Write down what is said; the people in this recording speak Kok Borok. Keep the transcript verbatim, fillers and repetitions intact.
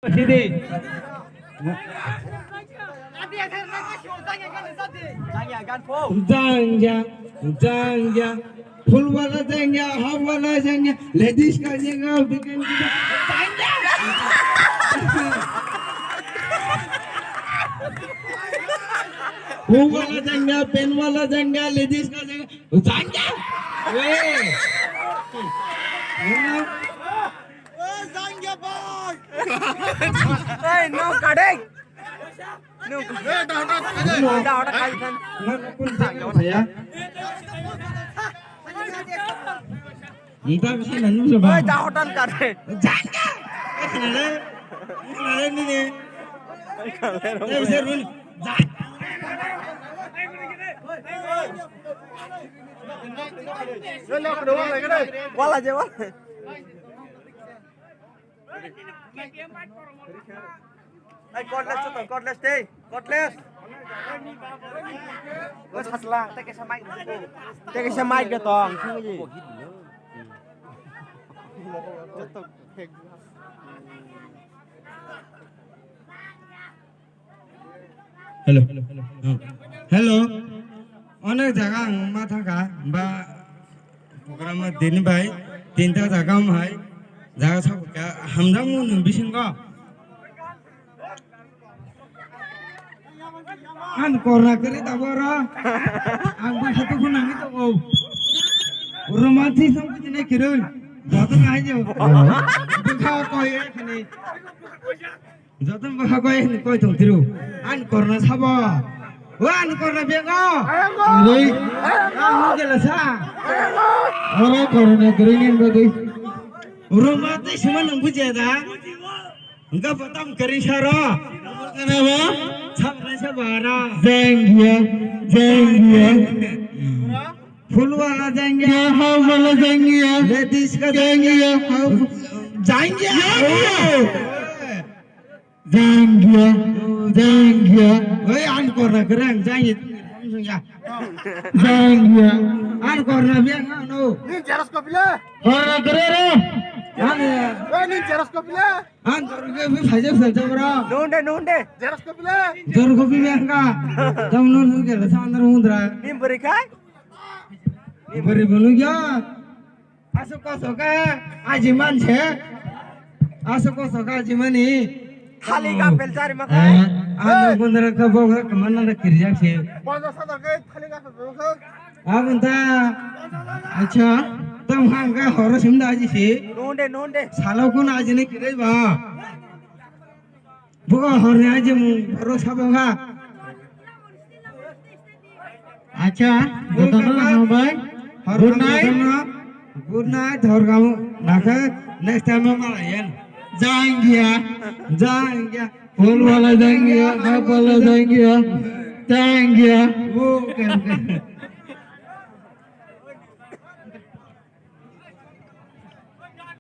Sidi. Jangya, jangya, phulwala jangya, hawala jangya, ladies ka jangya, bikin jangya. Phulwala jangya, penwala jangya, ladies ka jangya, jangya. Hey. Hey, no cutting. No cutting. Da, da, da, da. Hey, da hotan cutting. Wala je, wala. Ai, cordless to tong, cordless tei, cordless. Wes hasla, tei kaisa mic. Tei kaisa mic de tong, sungji. Hello. Hello. Onek jaga ang ma thangkha, ba program dini bai tinta jaga am hai jaga sa ka hamjak mo nung bisingo. Ang korna kari tabora. Ang ba hatu khuna ni to. Romantic song ko jine kiroi. Joto na hai jo. Bukha ko ye khani. Joto bwkha koi hwnwi koi tong tiro. Ani korna sabo. O ani korna bengo. Oi. Ang hung gela sa. Oro korna gring bagwi. Roma tei sima nang bujiya da. Engka batam kari saro. Kenapa? Sabra sabara. Jenggia, jenggia. Phulwala jenggia, hawala jenggia, ladies ka jenggia, jenggia. Jenggia. Jangya, jangya. Oi, an korna kerang, jangya. Jangya. An korna biang ano. Ni jeros kopila. Korna kerere. An. Oi, ni jeros kopila. An korna bi phaje phaje bro. Nunde, nunde. Jeros kopila. Jeros kopi biang ka. Tam nun ke la sandar mundra. Ni beri kai? Ni beri bolu ya. Aswk koso khe ajiman se. Aswk koso khe ajimani. Khali gapel chari ma khai. Ano bundra khe bo khe kemana na kirjak se. Bonda sadar khe khali gapel bo khe. Abunta. Acha. Tam hang khe horo simda aji se. Nunde, nunde. Salo kun ajine kirai ba. Buka horni aje mung boro sabo kha. Acha, jotono hambai. Good night. Good night, hor kamu. Nakhe next time ma malayan. Jangya. Jangya. Phul wala jangya, hap wala jangya. Jangya. Okay, okay.